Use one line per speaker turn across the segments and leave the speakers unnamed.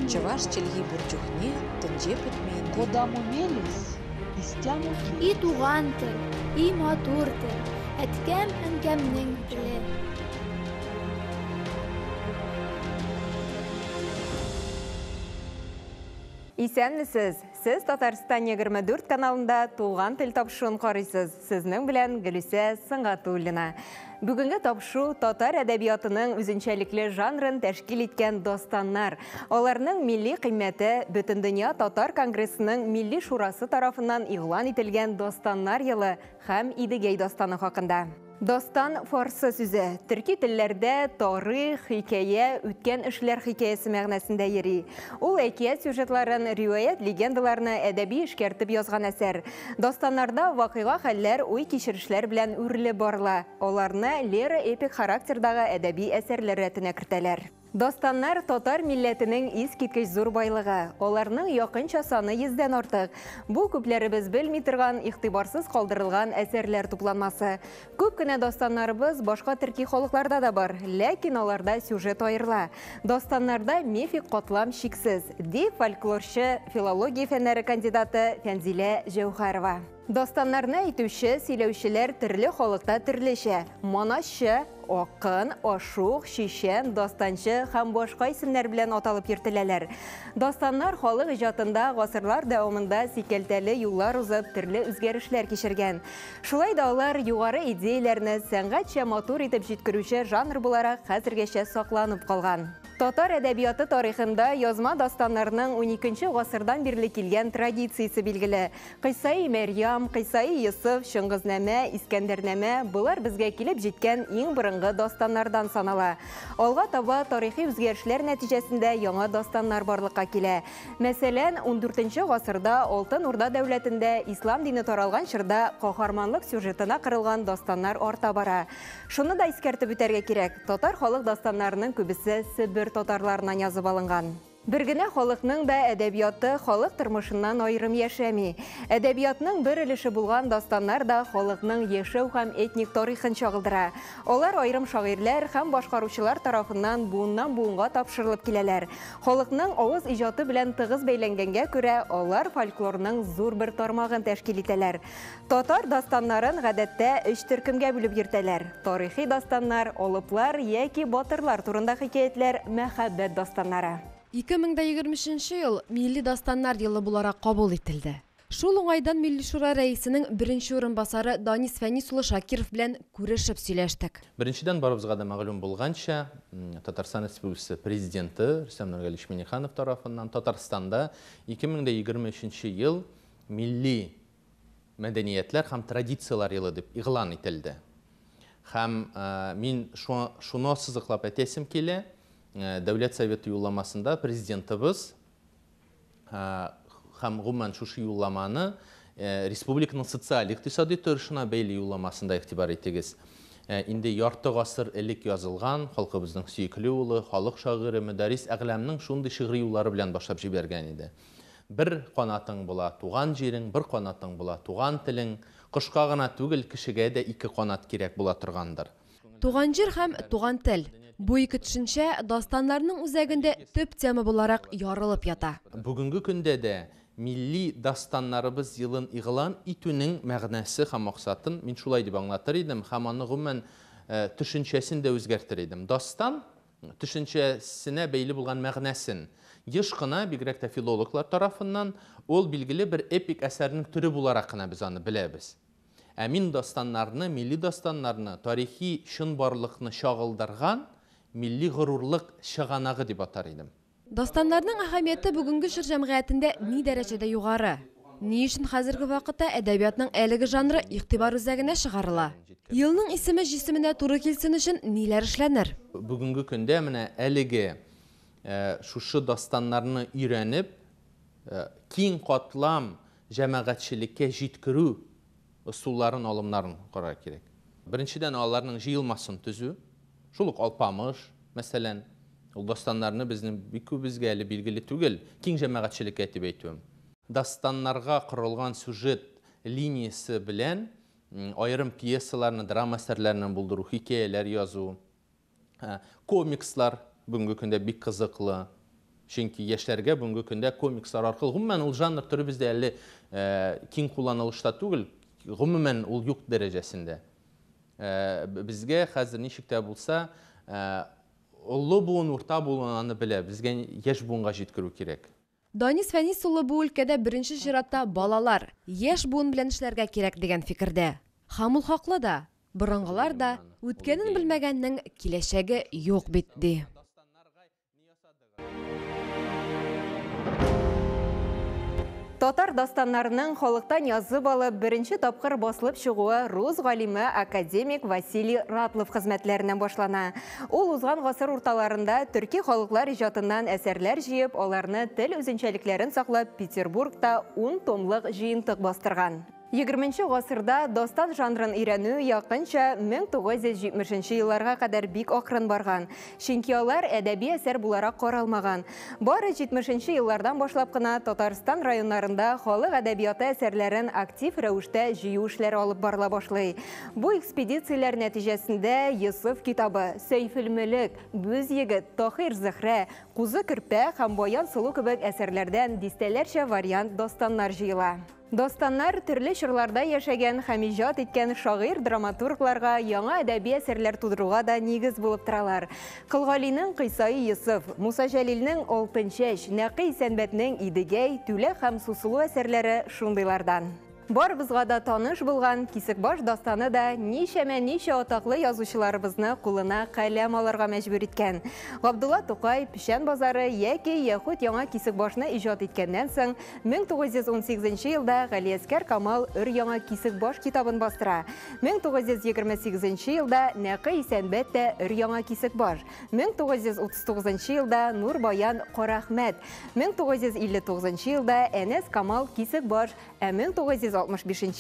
Чӑваш чӗлхи пур чухне тӗнче пӗтмен.
Кодамо мелесь, истямо
И туган тел, и матур тел, әткәм-әнкәмнең теле.
Исәнмесез! Сез Татарстан 24 каналында Туган тел тапшыруын карыйсыз. Сезнең белән Гөлүсә Сөнгатуллина. Бүгенге тапшыру татар әдәбиятының үзенчәлекле жанрын тәшкил иткән дастаннар. Аларның милли кыйммәте Бөтендөнья татар конгрессының Милли шурасы тарафыннан игълан ителгән Дастаннар елы һәм Идегәй дастаны хакында. Дастан фарсы сүзе. Төрки телләрдә тарих, хикәя, үткән эшләр хикәясе мәгънәсендә йөри. Ул әкият сюжетларын, риваять, легендаларны әдәби эшкәртеп язган әсәр. Дастаннарда вакыйга хәлләр уй-кичерешләр белән үрелеп барыла. Аларны лиро-эпик характердагы әдәби әсәрләр рәтенә кертәләр. Дастаннар татар милләтенең искиткеч зур байлыгы. Аларның якынча саны йөздән артык. Бу күпләребез белми торган, игътибарсыз калдырылган әсәрләр тупланмасы. Күп кенә дастаннарыбыз башка төрки халыкларда да бар, ләкин аларда сюжет аерыла. Дастаннарда мифик катлам чиксез, ди фольклорчы, филология фәннәре кандидаты Фәнзилә Җәүһәрова. Дастаннарны әйтүче, сөйләүчеләр төрле халыкта төрлечә. Манасчы, акын, ашук, чичән, дастанчы һәм башка исемнәр белән аталып йөртеләләр. Дастаннар халык иҗатында гасырлар дәвамында сикәлтәле юллар узып, төрле үзгәрешләр кичергән. Шулай да алар югары идеяләрне сәнгатьчә матур итеп җиткерүче жанр буларак хәзергәчә сакланып калган. Татар әдәбияты тарихында язма дастаннарның уникенче гасырдан бирле килгән традициясе билгеле. Кыйссаи Мәрьям, Кыйссаи Йосыф, Чыңгызнамә, Искәндәрнамә болар безгә килеп җиткән иң борынгы дастаннардан санала. Алга таба тарихи үзгәрешләр нәтиҗәсендә яңа дастаннар барлыкка килә. Мәсәлән, ундүртенче гасырда Алтын Урда дәүләтендә ислам дине таралган чорда каһарманлык сюжетына корылган дастаннар арта бара. Шуны да искәртеп үтәргә кирәк, татар халык дастаннарының күбесе Себер татарларыннан язып алынган. Бер генә халыкның да әдәбияты халык тормышыннан аерым яшәми. Әдәбиятның бер өлеше булган дастаннар да халыкның яшәү һәм этник тарихын чагылдыра. Алар аерым шагыйрьләр һәм башкаручылар тарафыннан буыннан-буынга тапшырылып киләләр. Халыкның авыз иҗаты белән тыгыз бәйләнгәнгә күрә, алар фольклорның зур бер тармагын тәшкил итәләр. Татар дастаннарын гадәттә өч төркемгә бүлеп йөртәләр, тарихи дастаннар, алыплар яки батырлар турында хикәятләр, мәхәббәт дастаннары.
2023 нче ел Милли дастаннар елы буларак кабул ителде. Шул уңайдан Милли Шура рәисенең беренче урынбасары Данис Фәнис улы Шакиров белән күрешеп сөйләштек.
Беренчедән, барыбызга да мәгълүм булганча, Татарстан Республикасы Президенты Рөстәм Нургалиевич Миңнеханов тарафыннан Татарстанда 2023 нче ел милли мәдәниятләр һәм традицияләр елы дип игълан ителде. Һәм мин шуны ассызыклап әйтәсем килә, Дәүләт Советы юлламасында Президентыбыз һәм гомумән шушы юлламаны республиканың социаль-икътисади торышына бәйле юлламасында игътибар итегез. Инде ярты гасыр элек язылган халкыбызның сөекле улы, халык шагыйре Мөдәррис Әгъләмнең шундый шигъри юллары белән башлап җибәргән иде. Бер канатың була туган җирең, бер канатың була туган телең. Кошка гына түгел, кешегә дә ике канат кирәк була торгандыр.
Туган җир һәм туган тел. Бу ике төшенчә дастаннарның үзәгендә төп тема буларак ярылып ята.
Бүгенге көндә дә милли дастаннарыбыз елын игълан итүнең мәгънәсе һәм максатын мин шулай дип аңлатыр идем һәм аны гомумән төшенчәсен дә үзгәртер идем. Дастан төшенчәсенә бәйле булган мәгънәсен. Еш кына, бигрәк тә филологлар тарафыннан, ул билгеле бер эпик әсәрнең төре буларак кына без аны беләбез. Ә мин дастаннарны, милли дастаннарны, тарихи чынбарлыкны чагылдырган милли горурлык чыганагы дип атар идем.
Дастаннарның әһәмияте бүгенге чор җәмгыятендә ни дәрәҗәдә югары? Ни өчен хәзерге вакытта әдәбиятның әлеге жанры игътибар үзәгенә чыгарыла? Елның исеме җисеменә туры килсен өчен ниләр эшләнер?
Бүгенге көндә менә әлеге шушы дастаннарны өйрәнеп, киң катлам җәмәгатьчелеккә җиткерү ысулларын, алымнарын карарга кирәк. Беренчедән, аларның җыелмасын төзү. Шул ук Алпамыш, мәсәлән, ул дастаннарны безнең бик күбебезгә әле билгеле түгел, киң җәмәгатьчелеккә дип әйтүем. Дастаннарга корылган сюжет линиясе белән аерым пьесаларны, драма әсәрләрен булдыру, хикәяләр язу. Комикслар бүгенге көндә бик кызыклы. Чөнки яшьләргә бүгенге көндә комикслар аркылы, гомумән, ул жанр төре бездә әле киң кулланылышта түгел, гомумән, ул юк дәрәҗәсендә. Безгә хәзер ничек тә булса, олы буын, урта буын аны белә, безгә яшь буынга җиткерү кирәк.
Данис Фәнис улы бу өлкәдә беренче чиратта балалар, яшь буын белән эшләргә кирәк дигән фикердә. Һәм ул хаклы да, борынгылар да үткәнен белмәгәннең киләчәге юк бит, ди.
Татар дастаннарының халыктан язып алып беренче тапкыр басылып чыгуы рус галиме академик Василий Ратлов хезмәтләреннән башлана. Ул узган гасыр урталарында төрки халыклар иҗатыннан әсәрләр җыеп, аларны тел үзенчәлекләрен саклап Петербургта 10 томлык җыентык бастырган. 20 гасырда дастан жанрын өйрәнү якынча 1970 елларга кадәр бик акрын барган. Чөнки алар әдәби әсәр буларак каралмаган. Бары 70 еллардан башлап кына Татарстан районнарында халык әдәбияты әсәрләрен актив рәвештә җыю эшләре алып барыла башлый. Бу экспедицияләр нәтиҗәсендә Йосыф китабы, Сәйфелмөлек, Бүз егет, Таһир Зөһрә, Кузы Керпә һәм Баян Сылу кебек әсәрләрдән дистәләрчә вариант дастаннар җыела. Дастаннар төрле чорларда яшәгән һәм иҗат иткән шагыйрь-драматургларга яңа әдәби әсәрләр тудыруга да нигез булып торалар. Кол Галинең Кыйсаи Йосыф, Муса Җәлилнең Алтынчәч, Нәкый Исәнбәтнең Идегәй, Түләк һәм Сусылу әсәрләре шундыйлардан. Барыбызга да таныш булган Кисекбаш дастаны да ничәмә-ничә атаклы язучыларыбызны кулына каләм алырга мәҗбүр иткән. Габдулла Тукай Печән базары яки Яхүд яңа Кисекбашны иҗат иткәннән соң 1918 елда Галиәсгар Камал Өр яңа Кисекбаш китабын бастыра. 1928 елда Нәкый Исәнбәт тә Өр яңа Кисекбаш. 1939 елда Нур Баян Карахмәт. 1959 елда Әнәс Камал Кисекбаш, ә 1965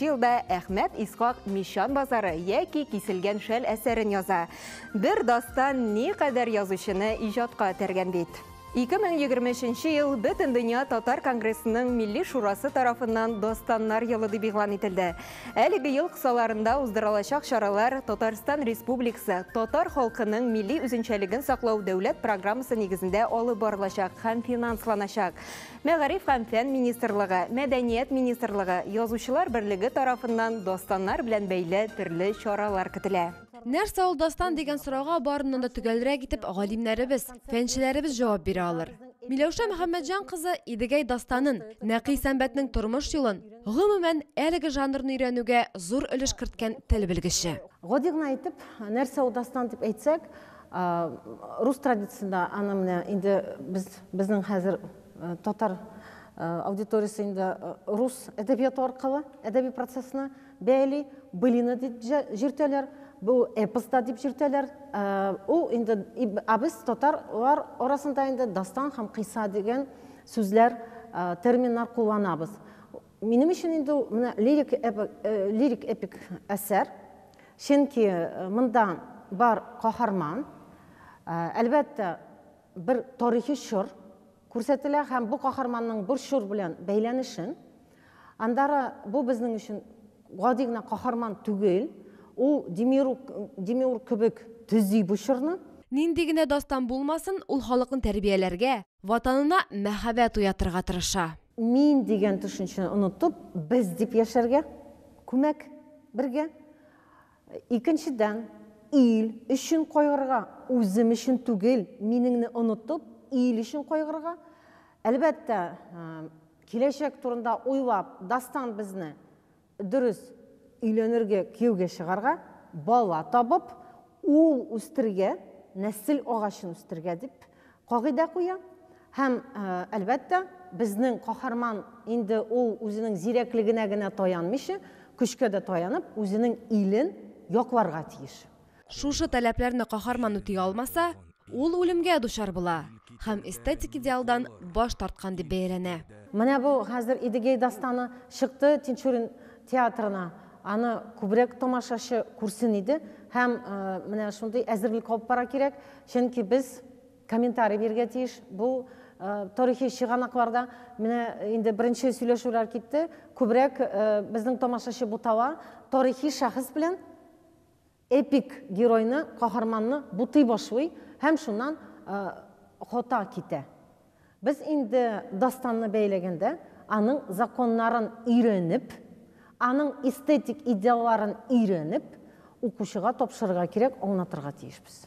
елда Әхмәт Исхак Мещан базары яки Киселгән шәл әсәрен яза. Бер дастан никадәр язучыны иҗатка этәргән бит. 2023 ел Бөтендөнья татар конгрессының Милли шурасы тарафыннан Дастаннар елы дип игълан ителде. Әлеге ел кысаларында уздырылачак чаралар Татарстан Республикасы татар халкының милли үзенчәлеген саклау дәүләт программасы нигезендә алып барылачак һәм финансланачак. Мәгариф һәм фән министрлыгы, Мәдәният министрлыгы, Язучылар берлеге тарафыннан дастаннар белән бәйле төрле чаралар көтелә.
Нәрсә ул дастан дигән сорауга барыннан да төгәлрәк итеп галимнәребез, фәнчеләребез җавап бирә алыр. Миләүшә Мөхәммәтҗан кызы Идегәй дастанын, Нәкый Исәнбәтнең тормыш юлын, гомумән, әлеге жанрны өйрәнүгә зур өлеш керткән тел белгече.
Гади генә итеп, нәрсә ул дастан дип әйтсәк, рус традициясендә аны менә инде без, безнең хәзер татар аудиториясе инде рус әдәбияты аркылы әдәби процессны бәяли, былина дип җөртәләр, бу эпос та дип җөртәләр. Ул инде, ә без татарлар арасында инде дастан һәм кыйса дигән сүзләр, терминнар кулланабыз. Минем өчен инде ул менә лирик эпик, лирик эпик әсәр, чөнки монда бар каһарман, әлбәттә, бер тарихи чор күрсәтелә һәм бу каһарманның бер чор белән бәйләнешен. Андары бу безнең өчен гади генә каһарман түгел, ул Демиург кебек төзи бу чорны.
Нинди генә дастан булмасын, ул халыкны тәрбияләргә, ватанына мәхәббәт уятырга тырыша.
Мин дигән төшенчәне онытып, без дип яшәргә, күмәк бергә. Икенчедән, ил өчен кайгырырга, үзем өчен түгел, минеңне онытып, ил өчен кайгырырга. Әлбәттә, киләчәк турында уйлап, дастан безне дөрес өйләнергә, кияүгә чыгарга, бала табып, ул үстергә, нәсел агачын үстергә дип кагыйдә куя. Һәм, әлбәттә, безнең каһарман инде ул үзенең зирәклегенә генә таянмыйча, көчкә дә таянып, үзенең илен якларга тиеш.
Шушы таләпләрне каһарман үти алмаса, ул үлемгә дучар була һәм эстетик идеалдан баш тарткан дип бәяләнә.
Менә бу хәзер Идегәй дастаны чыкты Тинчурин театрына. Аны күбрәк тамашачы күрсен иде һәм менә шундый әзерлек алып бара кирәк, чөнки без комментарий бирергә тиеш. Бу тарихи чыганакларда менә инде беренче сөйләшүләр китте. Күбрәк безнең тамашачы бутала тарихи шәхес белән Эпик геройны, каһарманны бутый башлый һәм шуннан хата китә. Без инде дастанны бәйләгәндә, аның законнарын өйрәнеп, аның эстетик идеалларын өйрәнеп, укучыга тапшырырга кирәк, аңлатырга тиешбез.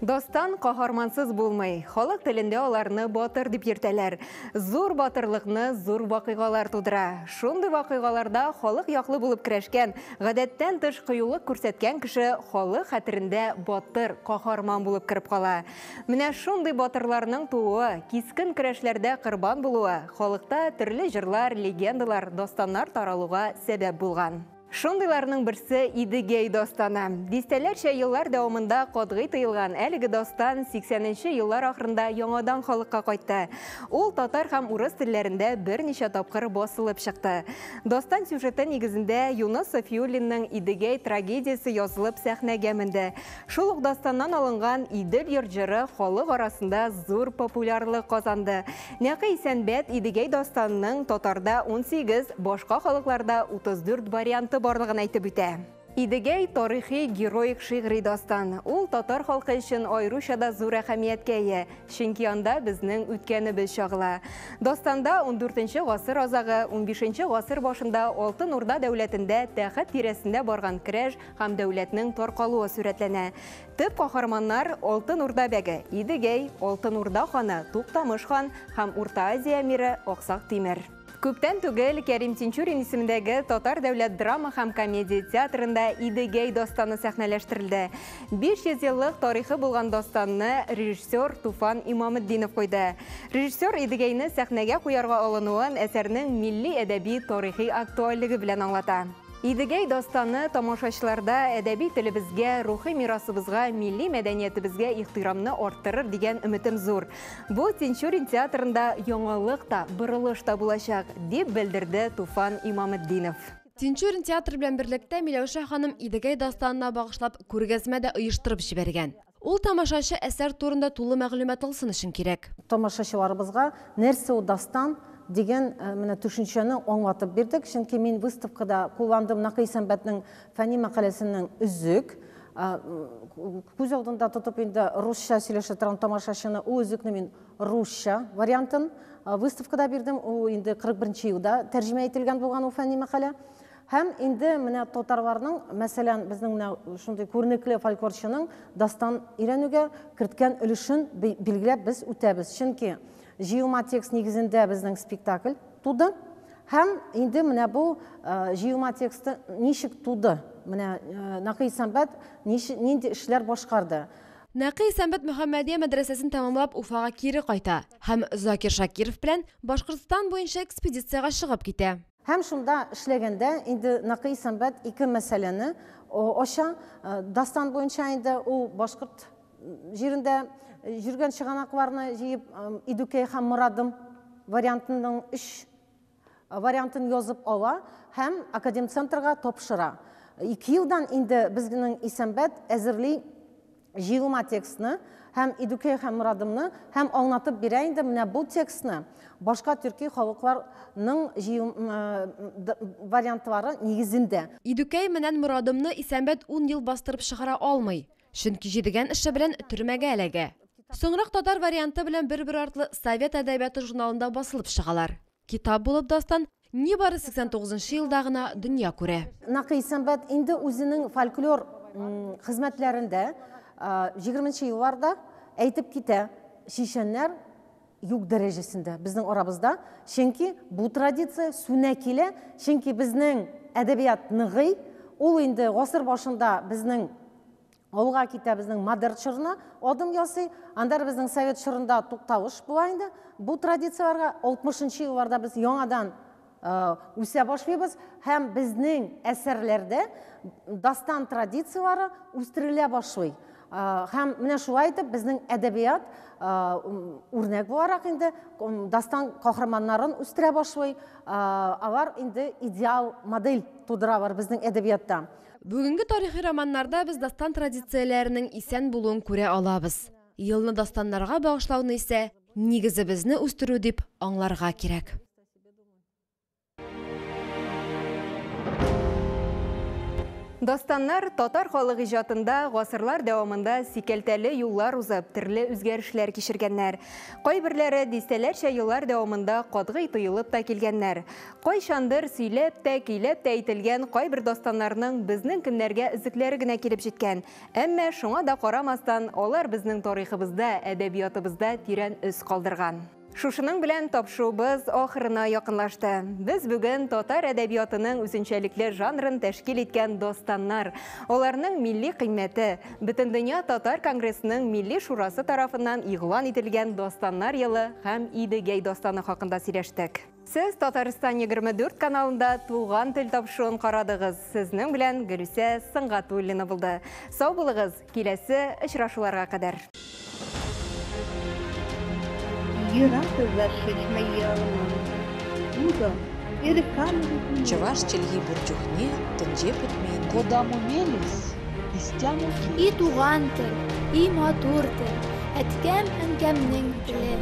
Дастан каһармансыз булмый. Халык телендә аларны батыр дип йөртәләр. Зур батырлыкны зур вакыйгалар тудыра. Шундый вакыйгаларда халык яклы булып көрәшкән, гадәттән тыш кыюлык күрсәткән кеше халык хәтерендә батыр, каһарман булып кереп кала. Менә шундый батырларның тууы, кискен көрәшләрдә корбан булуы халыкта төрле җырлар, легендалар, дастаннар таралуга сәбәп булган. Шундыйларның берсе Идегәй дастаны. Дистәләрчә еллар дәвамында катгый тыелган әлеге дастан 80нче еллар ахырында яңадан халыкка кайтты. Ул татар һәм урыс телләрендә берничә тапкыр басылып чыкты. Дастан сюжеты нигезендә Юныс Сафиуллинның Идегәй трагедиясе язылып сәхнәгә менде. Шул ук дастаннан алынган Идел йорт җыры халык арасында зур популярлык казанды. Нәкый Исәнбәт Идегәй дастанының татарда 18, башка халыкларда 34 варианты барлыгын әйтеп үтә. Идегәй тарихи героик шигъри дастан. Ул татар халкы өчен аеруча да зур әһәмияткә ия, чөнки анда безнең үткәнебез чагыла. Дастанда 14 гасыр азагы, 15 гасыр башында Алтын Урда дәүләтендә тәхет тирәсендә барган көрәш һәм дәүләтнең таркалуы сурәтләнә. Төп каһарманнар Алтын Урда бәге Идегәй, Алтын Урда ханы Туктамыш хан һәм Урта Азия әмире Аксак Тимер. Күптән түгел Кәрим Тинчурин исемендәге Татар дәүләт драма һәм комедия театрында Идегәй дастаны сәхнәләштерелде. 500 еллык тарихы булган дастанны режиссер Туфан Имаметдинов куйды. Режиссер Идегәйне сәхнәгә куярга алынуын әсәрнең милли әдәби тарихи актуальлеге белән аңлата. Идегәй дастаны тамашачыларда әдәби телебезгә, рухи мирасыбызга, милли мәдәниятебезгә ихтирамны арттырыр дигән өметем зур. Бу Тинчурин театрында яңалык та, борылыш та булачак, дип белдерде Туфан Имаметдинов.
Тинчурин театры белән берлектә Миләүшә ханым Идегәй дастанына багышлап күргәзмә дә оештырып җибәргән. Ул тамашачы әсәр турында тулы мәгълүмат алсын өчен кирәк.
Тамашачыларыбызга нәрсә ул дастан дигән менә төшенчәне аңлатып бирдек, чөнки мин выставкада кулландым Нәкый Исәнбәтнең фәнни мәкаләсенең өзек, күз алдында тотып инде русча сөйләшә торган тамашачыны, ул өзекне мин русча вариантын выставкада бирдем, ул инде 41 елда тәрҗемә ителгән булган ул фәнни мәкалә. Һәм инде менә татарларның, мәсәлән, безнең менә шундый күренекле фольклорчының дастан өйрәнүгә керткән өлешен билгеләп без үтәбез. Чөнки җыелма текст нигезендә безнең спектакль туды. Һәм инде менә бу җыелма тексты ничек туды? Менә Нәкый Исәнбәт нинди эшләр башкарды?
Нәкый Исәнбәт Мөхәммәдия мәдрәсәсен тәмамлап Уфага кире кайта һәм Закир Шакиров белән Башкортстан буенча экспедициягә чыгып китә.
Һәм шунда эшләгәндә инде Нәкый Исәнбәт ике мәсьәләне ача. Дастан буенча инде ул башкорт җирендә йөргән чыганакларны җыеп, Идүкәй һәм Морадым вариантының 3 вариантын язып ала һәм академцентрга тапшыра. 2 елдан инде безнең Исәнбәт әзерли җыелма текстны һәм Идүкәй һәм Морадымны һәм аңлатып бирә инде менә бу текстны башка төрки халыкларның вариантлары нигезендә.
Идүкәй менән Морадымны Исәнбәт 10 ел бастырып чыгара алмый, чөнки җидегән эше белән төрмәгә эләгә. Соңрак татар варианты белән бер-бер артлы Совет әдәбияты журналында басылып чыгалар. Китап булып дастан нибары 89 елда гына дөнья күрә.
Нәкый Исәнбәт инде үзенең фольклор хезмәтләрендә 20 елларда әйтеп китә, чеченнәр юк дәрәҗәсендә безнең арабызда, чөнки бу традиция сүнә килә, чөнки безнең әдәбият ныгый, ул инде гасыр башында безнең алга китә, безнең модерн чорына адым ясый, аннары безнең совет чорында тукталыш була инде. Бу традицияләргә 60 елларда без яңадан үсә башлыйбыз һәм безнең әсәрләрдә дастан традицияләре үстерелә башлый. Һәм менә шулай итеп безнең әдәбият үрнәк буларак инде дастан каһарманнарын үстерә башлый. Алар инде идеал модель тудыралар безнең әдәбиятта.
Бүгенге тарихи романнарда без дастан традицияләренең исән булуын күрә алабыз. Елны дастаннарга багышлауны исә нигезебезне үстерү дип аңларга кирәк.
Дастаннар татар халык иҗатында гасырлар дәвамында сикәлтәле юллар узып, төрле үзгәрешләр кичергәннәр. Кайберләре дистәләрчә еллар дәвамында катгый тыелып та килгәннәр. Кайчандыр сөйләп тә, көйләп тә әйтелгән кайбер дастаннарның безнең көннәргә өзекләре генә килеп җиткән. Әмма шуңа да карамастан, алар безнең тарихыбызда, әдәбиятыбызда тирән эз калдырган. Шушының белән тапшуыбыз ахырына якынлашты. Без бүген татар әдәбиятының үзенчәлекле жанрын тәшкил иткән дастаннар, аларның милли кыйммәте, Бөтендөнья татар конгрессының Милли шурасы тарафыннан игълан ителгән дастаннар елы һәм Идегәй дастаны хакында сөйләштек. Сез Татарстан 24 каналында Туган тел тапшыруын карадыгыз. Сезнең белән Гөлүсә Сөнгатуллина булды. Сау булыгыз, киләсе очрашуларга кадәр.
Чӑваш чӗлхи пур чухне тӗнче пӗтмен.
Кодамо мелесь, истямо
И туган тел, и матур тел, әткәм-әнкәмнең теле.